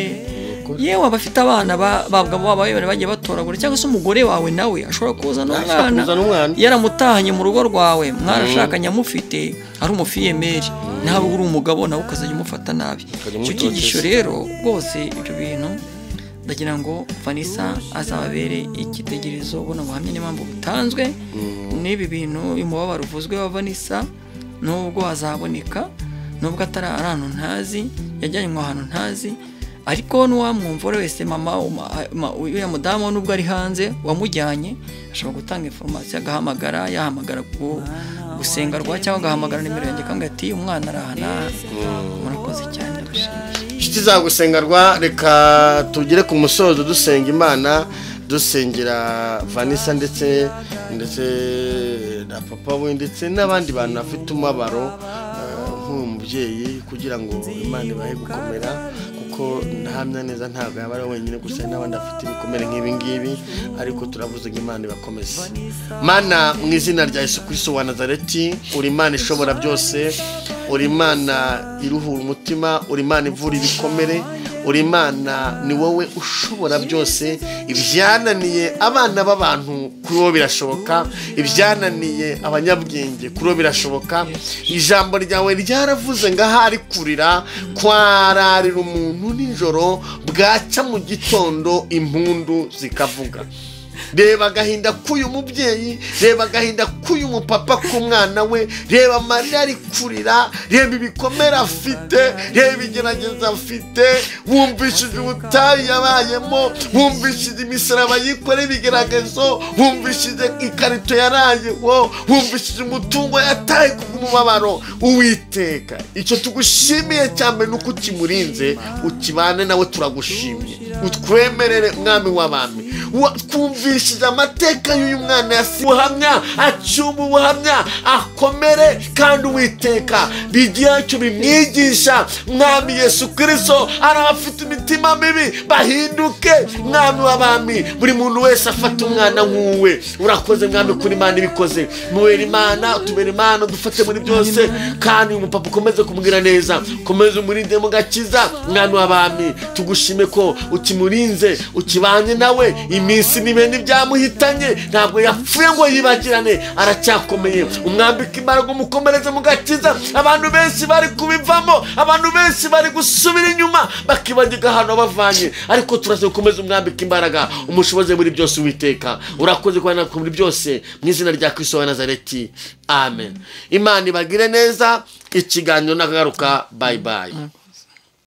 yewe abafite abana babagabo babo bagiye batoragura, cyangwa se umugore wawe nawe ashobora kuzana umwana yaramutahanye mu rugo rwawe, mwarashakanye amufite ari umufiyemeri, nawe uri umugabo nawe ukazajya umufata nabi. Icyo cyigisho rero rwose ibyo bintu ndagira ngo Vanessa azababere icyitegererezo, buno buhamya n'impamvu butanzwe n'ibi bintu, umubabaro uvuzwe wa Vanessa, nubwo azaboneka, nubwo atari ahantu ntazi, yajyanywe ahantu ntazi, ariko n'uwamwumva wese, mama uriya mudamu nubwo ari hanze wamujyanye ashobora gutanga information, agahamagara, yahamagara gusenga rwa, cyangwa agahamagara nimero yanjye kanga ati umwana arahana. Murakoze cyane, ndabashimiye. Inshuti za gusenga rwa, reka tugere ku musozo dusenga Imana, dusengera Vanessa ndetse na papa we ndetse n'abandi bantu bafite umubabaro nk'uyu mubyeyi, kugira ngo Imana ibahe gukomera, kuko ndahamya neza ntabwo yaba ari wenyine gusa, n'abandi bafite ibikomere nk'ibi ngibi, ariko turavuze ngo Imana ibakomeze. Mana, mu izina rya Yesu Kristo wa Nazareti, uri Imana ishobora byose, uri Imana iruhura umutima, uri Imana ivura ibikomere, uri Imana ni wowe ushobora byose. Ibyananiye abana b'abantu kuri wowe birashoboka, ibyananiye abanyabwenge kuri wowe birashoboka. Ijambo ryawe ryaravuze ngo ahari kurira kwararira umuntu nijoro, bwacya mu gitondo impundu zikavuga. Reba agahinda k'uyu mubyeyi, reba agahinda k'uyu mupapa k'umwana we, reba amarira ari kurira, reba ibikomere afite, reba ibigeragezo afite, wumvishije ubutayu yabayemo, wumvishije imisaraba yikora ibigeragezo, wumvishije ikarito yarayeho, wumvishije umutungo yataye kubw'umubabaro. Uwiteka, icyo tugushimiye cyane nuko ukimurinze, ukibane nawe, turagushimiye. Utwemerere mwami w'abami, twumvishije amateka y'uyu mwana yasibuhamya, acyumba ubuhamya, akomere, kandi Uwiteka bigira icyo bimwigisha. Mwami Yesu Kristo, ari abafite imitima mibi bahinduke. Mwami w'abami, buri muntu wese afata umwana nk'uwe. Urakoze mwami kuri Imana ibikoze, mubere Imana, tubere Imana, dufate muri byose, kandi umupapa ukomeze kumubwira neza, ukomeze umurinde mu gakiza. Mwami w'abami, tugushime ko ukimurinze, ukibanye nawe iminsi n'ibindi byamuhitanye, ntabwo yapfuye ngo yibagirane, aracyakomeye. Umwambike imbaraga, umukomereze mu gakiza. Abantu benshi bari kubivamo, abantu benshi bari gusubira inyuma bakibagirwa ahantu bavanye, ariko turasaba ukomeze umwambike imbaraga, umushoboze muri byose. Uwiteka, urakoze kubana muri byose, mu izina rya Kristo wa Nazareti, amen. Imana ibagire neza. Ikiganiro nakagaruka, bye bye.